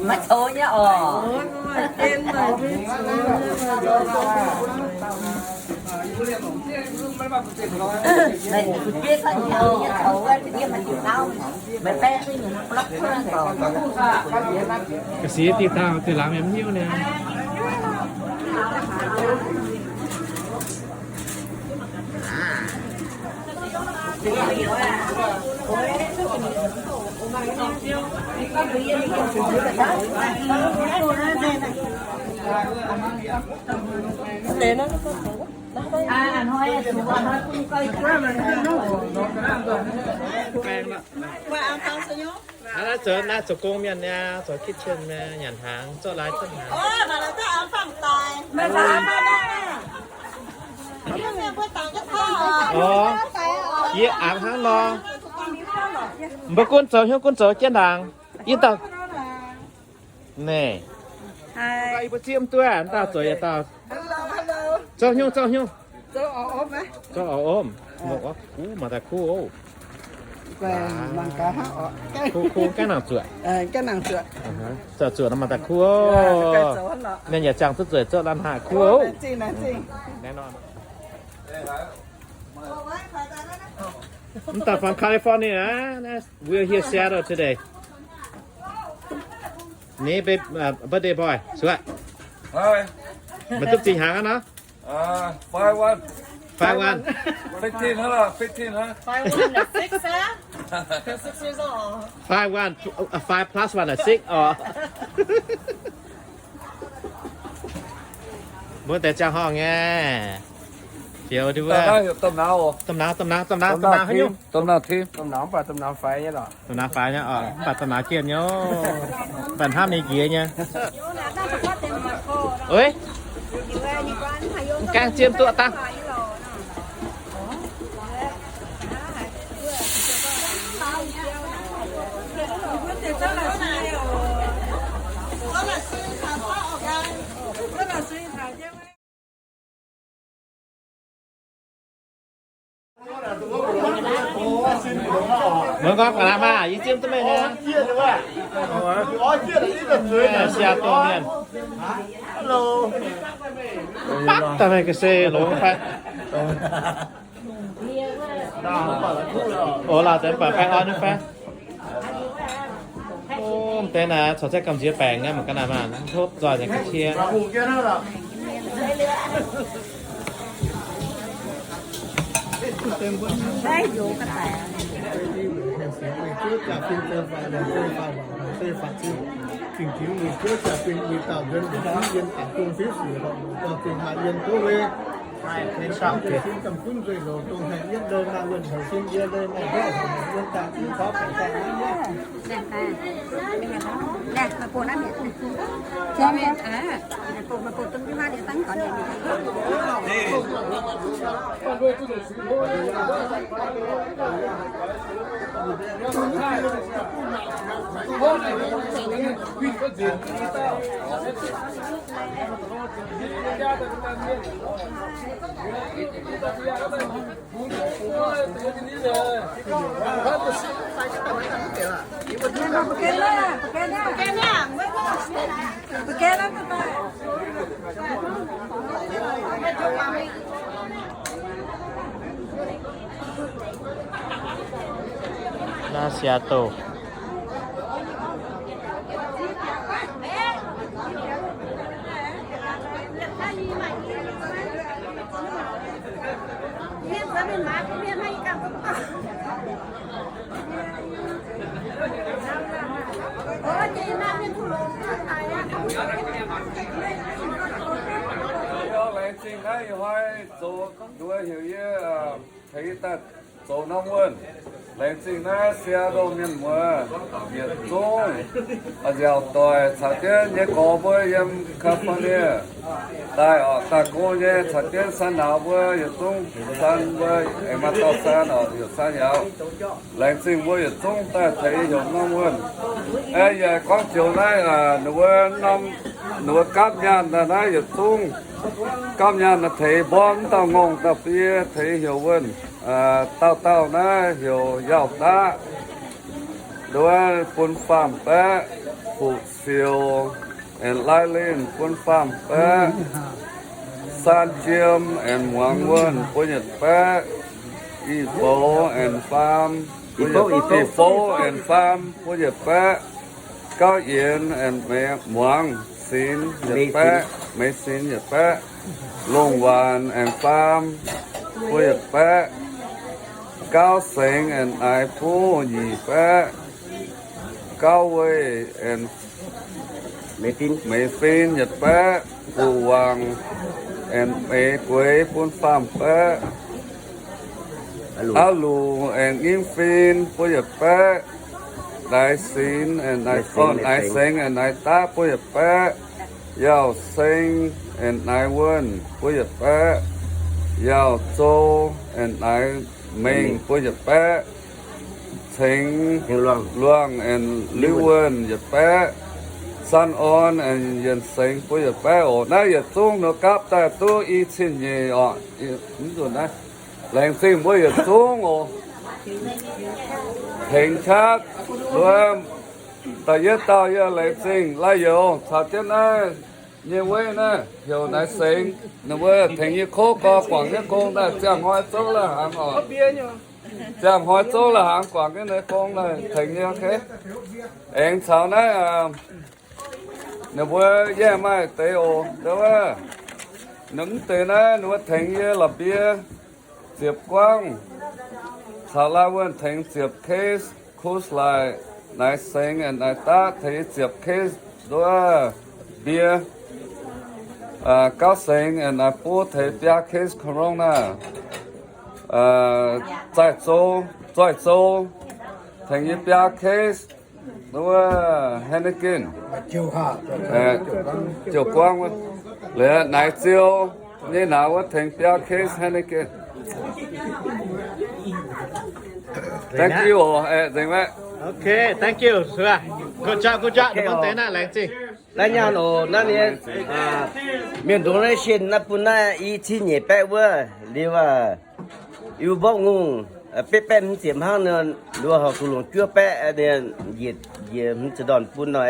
Maiv coux nyei oc. Ga'sie diqc dauh, diqc laangz yaac mv hiuv niaa. Aa, naaiv zoux, naaiv zoux gong mienh niaa, zoux kitchen mienh, nyanc hnaangx, zorqv lai zorqv hnaangx. Orv, yie angc hnangv nor. Mbuo gunv zoux, hnyouv gunv zoux jienv ndaangc. Yie dauh. Naaic. Yie mbuo zieqv mv duqv, dauh zoux yietc dauh. Zoux hnyouv, zoux hnyouv. Zoux orv omv. Mangc gaax kuv oc. Kuv, kuv gaengh nangc zuoqc. Zuoqc, zuoqc nor mangc gaax kuv oc. Mienh yaac ziangh duqv zueiz zoux la'hnangc kuv oc. Mv daaih from California, we're here Seattle today. Ni, birthday boy, zuoqc. Meih duqv zinh hnaangx aqv nor? Five one. Five one. Fifteen, huh? Fifteen, huh? Five one is six, huh? Six years old. Five one, uh, five plus one is six, orv. Mbuo deix ziangh horngh nyei. Domh nauz, domh nauz, domh nauz, domh nauz haaix nyungc? Domh nauz tim. Domh nauz mv baac domh nauz faix nyei lorqc. Domh nauz faix nyei oc, mv baac domh nauz jienh nyei oc. Mv baac hnamv ninh njiec nyei. Oi, mv gaengh zieqv duqv dangh. Mbuo gorngv ga'naaiv maah, yie zieqv duqv meih nyei. Siaa-dongh mienh. Baac daaih meih ga'sie longx fai? Oc, lauh deix mv baac baengh orn nyei fai? Mv deix naaic corc zaeqv gamh nziex baengc nyei, mangc ga'naaiv maah, hopv nzoih nyei ga'cie. Naaiv Seattle. Laengz zingh naaiv ih hnoi zoux nduov heuc yie, tengx yie daaih zoux norm wuonh. Laengz zingh naaiv Seattle mienh muoz yietc zungv, nziaauc doic caux jienv nyei gorx mbuo yiem California daaih oc, daaih gong nyei caux jienv saan nauz mbuo yietc zungv, saan mbuo aengx maaih dauh saan oc, yietc saan yaac laengz zingh mbuo yietc zungv daaih tengx yie heuc norm wuonh. Aeqv, yie gorngv joux naaiv, ninh mbuo norm, ninh mbuo gapv nyaanh daaih naaiv yietc zungv Gapv nyaanh naaiv teix mborqv mv dauh ngongh dauh fiev teix heuc wuonh. Dauh dauh naaiv heuc Yaauh Daqv, nduov bun faam-baeqv. Fuqv Siou and Laih Linh bun faam-baeqv. Saan Jiem and Muangz Wuonh bun yietc baeqv. Ih Fouv and Faam, Ih Fouv and Faam bun yietc baeqv. Gauv Yienx and Mei Muangz Sinx yietc baeqv, Mei Sinx yietc baeqv. Longc Waanc and Faam bun yietc baeqv. Gauv Sengx and Naaiv Buv nyic baeqv. Gauv Weih and Mei Fin yietc baeqv. Fuqv Wangc and Mei Gueix bun faam-baeqv. Aav Luc and Nyingv Fin bun yietc baeqv. Naaiv Sinx and Naaiv, Naaiv Sengx and Naaiv Daqv bun yietc baeqv. Yaauh Seng and Naaiv Wuonh bun yietc baeqv. Yaauh Zou and Naaiv Mengh bun yietc baeqv. Ceng Luangh and Liuv Wuonh yietc baeqv. San Orn and Yienx Sengx bun yietc baeqv oc. Naaiv yietc zungv nor gapv daaih duqv i cin nyeic oc. Laengz zingh mbuo yietc zungv oc. Tengx qaqv, wuov, da'yietv dauh yie laengz zingh Lai Youz caux jienv naaiv nyei weiv naaiv heuc Naaiv Sengx, ninh mbuo tengx yie kov gorx guangc nyei gong daaih ziangh hnoi zouv la'hnaangx oc. Ziangh hnoi zouv la'hnaangx guangc nyei gong daaih tengx yie, ok. Aengx caux naaiv, ninh mbuo yie maaih deix oc, wuov, ninh mv deix naaiv ninh mbuo tengx yie la'mbie ziepc guangv, caux Lai Wuonh tengx ziepc case, Kus Laaix, Naaiv Sengx and Naaiv Daqv tengx yie ziepc case, nduov, mbie, Gauv Sengx and Naaiv Buv tengx biaa case corona, Zaih Zou, Zoih Zou tengx yie biaa case, wuov, Heineken, Jiouv Guangv, liuz Naaiv Ziou nyei naaiv wuov tengx biaa case Heineken. Thank you oc, nzengc maiv. Ok, thank you. Good job, good job. Deix naaiv laengz zingh. Naaiv nyaanh oc, naaiv nyei mienh ndongc naaiv sienh naaiv bun naaiv i cin nyeic baeqv wuov liuz, yie mbuo mborqv ngongh betv baeqv hmz ziepc hnangv nor, liuz horpc zuqc longc juov baeqv, njiec hmz ziepc ndorn bun nor,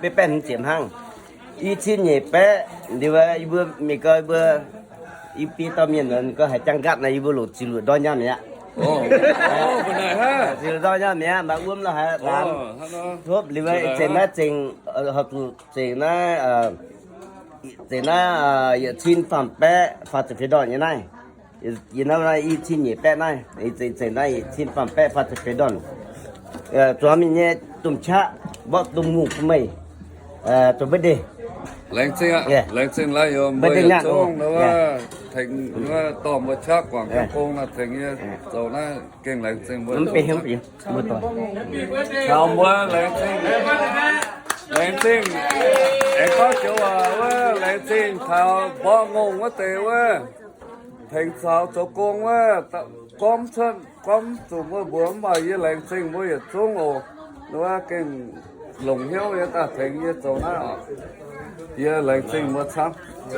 betv baeqv hmz ziepc hnangv. I cin nyeic baeqv liuz, yie mbuo mingh gau, yie mbuo i biei dauh mienh nor, ninh gorngv haaix jangv nqaatv naaiv, yie mbuo longc ziux luoqc ndorn nyaanh mi'aqv. Ziux luoqc ndorn nyaanh mi'aqv, maaih wuom lorqc haaix, topv liuz, zengc naaiv zengc, horpc zuqc zengc naaiv, zengc naaiv yietc cin faam baeqv faah ziepc feix ndorn nyei naaiv. Yie naaiv i cin nyeic baeqv naaiv, zengc naaiv yietc cin faam baeqv faah ziepc feix ndorn. Zuangx mingh nyei domh qaqv mborqv domh ngongh bun meih zoux birthday. Laengz zingh aqv. Laengz zingh Lai Youz, mbuo yietc zungv wuov tengx wuov dorh mbuo qaqv guangc jienv gong naaiv tengx yie zoux naaiv gengh laengz zingh mbuo. Caux mbuo laengz zingh, laengz zingh, aengx gorngv joux waac wuov laengz zingh taux mborqv ngongh wuov deix wuov, tengx caux zoux gong wuov, gormv cuotv gormv zuqc mbuo mbuox mv baac yie laengz zingh mbuo yietc zungv oc. Wuov gengh longc hnyouv yie daaih tengx yie zoux naaiv oc. Yie laengz zingh mbuo camv. Hopv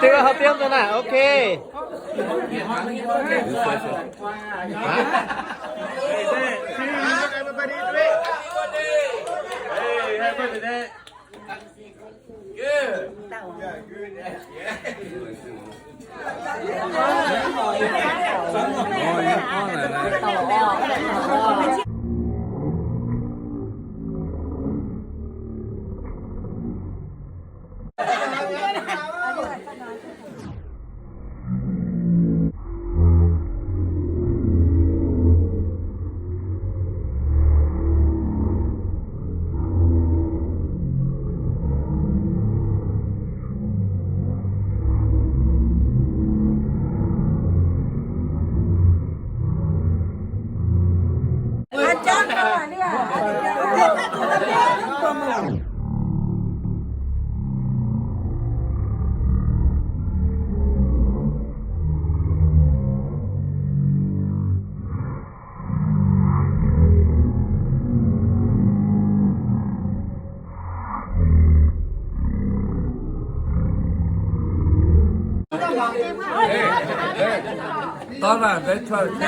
diemv, hopv diemv daaih naaiv, ok. Dorn aac, mv baac cuotv.